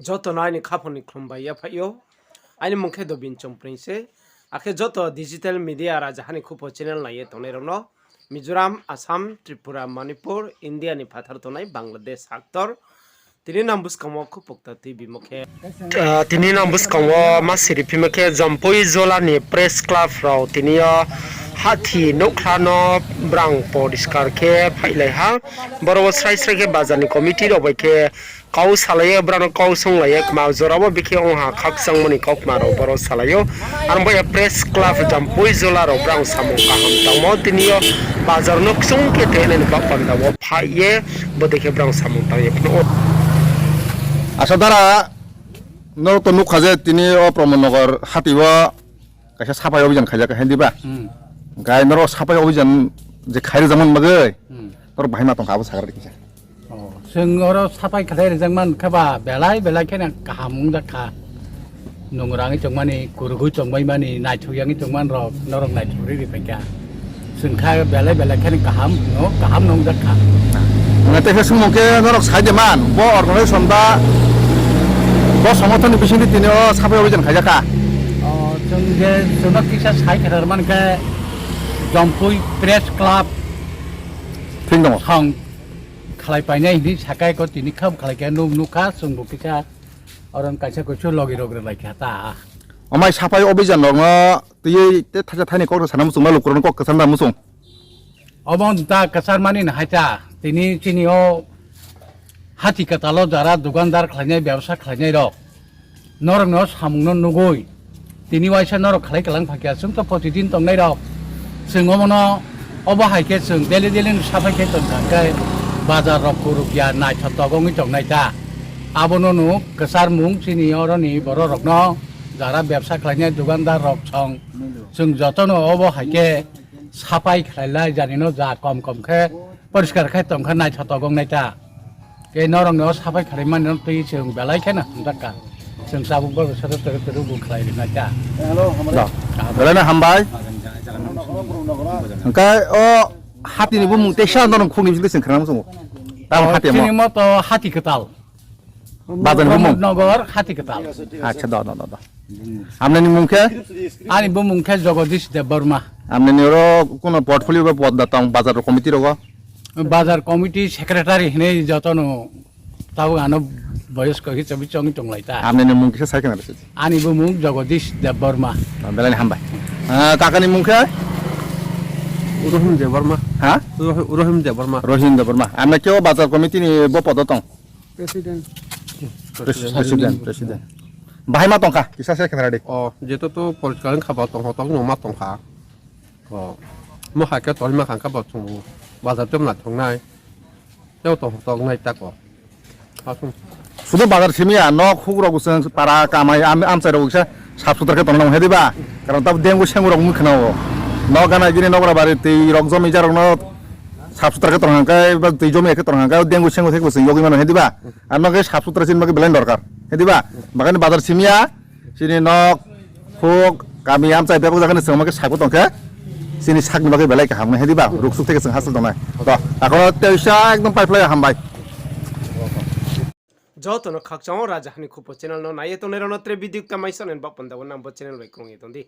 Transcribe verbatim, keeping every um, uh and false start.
Joto no aini khaphang ni khlum bai yaphaih ou. Aini mung khe Dobin Chongpreng se. Akhe joto digital media Rajaha ni Khupo channel nai ye tongnai rao no, Mizoram, Assam, Tripura, Manipur, India ni phathar tongnai Bangladesh haktor. Tini nang buskang wo Khupo Kta T V mo khe, ah, tini nang buskang wo ma siri phimo khe Jampui Jola ni press club rao tini yo hathi nouhkhla no brang poriskar khe phaihlai ha. Boro wo srai srai khe bazar ni committee rao bai khe kau salai ye, brao no kau sunglai ye, kma jora wo bikhe ong ha khakchangmo ni kaukma rao boro salai ou. Aro bai ye press club Jampui Jola rao brang samung kaham tangmo tini yo bazar no kchung khe tenai ni baoh panda wo phaih ye, bodei khe brang samung tang ye phnuh ou. Asa dara, nrao to nuhkha je tini yo Pramod Nagar hati wo kaisa saphai obhijan khaijak kha, hing di ba? Hing khe nrao saphai obhijan je khai rijak man bagoi, nrao bahai ma tong kha abo sagra di kisa. Chwng oro saphai khlai rijak man khe ba belai belai khe kaham wngjak kha. Nungrang wi tongmani, kurugwi tongbaimani, naithok yangwi tongmani rok norok naithok ri ri phaikha. Chwng kha belai belai kheno kaham no, kaham no wngjak kha. Tei khe swngmung khe norok sai de man, bo organization ba, bo songothon ni bising di tini o saphai obhijan khaijak kha. Chwng je chwngno kisa sai khe rwmani khe Jampui Press Club thing dong song khlai painai hwnwi sakai ko tini kham khlai khe nuk nukha chwngbo kisa oron kaisa kuisu logi rok rwlai kha ta. Amai saphai obhijan rokno twiwi te thaisa thaini kok sana muchung ma lukurokno kok kwchar da muchung. Obo ta kwchar mani no hai ta tini chini o hati kwtalo jara dukandar khlainai, bebsa khlainai rok norokno samungno nugwi tini waisa norok khlai kwlang phakya chwng to protidin tongnai rok. Chwng omono obo hai khe chwng daily daily no saphai khe tongkha khe bazar rok kurukya naithotok wngwi tongnai ta. Abono no kwcharmung chini oroni bororokno jara bebsa khlainai dukandar rok song chwng jotono obo hai khe saphai khlailai jani no ja kom kom khe poriskar khe tongkha naithotok wngnai ta. Khe norokno saphai khlaimani no twi chwng belai kheno hamjak kha. Chwng tabuk bo soro toro toro bo khlai rinai ta. Belai no hambai. Hwnkhe o hati ni bumung teisa norok khukni bising twi chwng khna muchungo. Tamo hati mo? Chini mo to hati kwtal. Bazar ni bumung? Pramod Nagar hati kwtal. Acha, do, do, do, do. Amne ni mung khe? Ani bumung khe Jagadish Debbarma. Amne ni oro kuno portfolio ba pod da tong bazar committee rogo? Bazar committee secretary hinwi jotono tabuk ano boyosko hisabe chongwi tonglai ta. Amne ni mung kisa sai khna rwsidi. Ani bumung Jagadish Debbarma. Belai ni hambai. Ah, kaka ni mung khe? Rohim Debbarma. Ha? Rohi-, Rohim Debbarma. Rohim Debbarma. Amne khe o bazar committee ni bo podo tong? President. President, president. Bahai ma tongkha, kisa se khna di. O, jeto to poriskar wngkha bo tongthotok no ma tongkha. O, mo hai khe toima khangkha bo chwng bazar tei mna thongnai. Tei tongthotok nai tako. Sudu bazar simi ya, nok huk rok chwng para kamai am-, amchai rok kisa sap sutra khe tongna nang he diba? Karon tabuk dengue sengu rok mui khna o. Nok gana gini nok ra bari twi rok jomi ja rok no sap sutra khe tong hang khe, ba twi jomi khe tong hang khe, dengue sengu thek bo chwng yogwi mano he diba? Ano khe sap sutra chini bagwi belai dorkar. He diba? Bakani bazar simi ya, chini nok, huk, kami amchai bebak jaga ni chwng ma khe saibo tong khe, chini sakni bagwi belai kaham he diba? Ruksuk theke chwng hasal tongnai. To, takhoro teisa ekdom pipeline hambai. Joto no khakchang o Raja Hani Khupo channel no nai ye tongnai rok no tre video kta mai sani ba panda o nang bo channel bai krung ye tong di.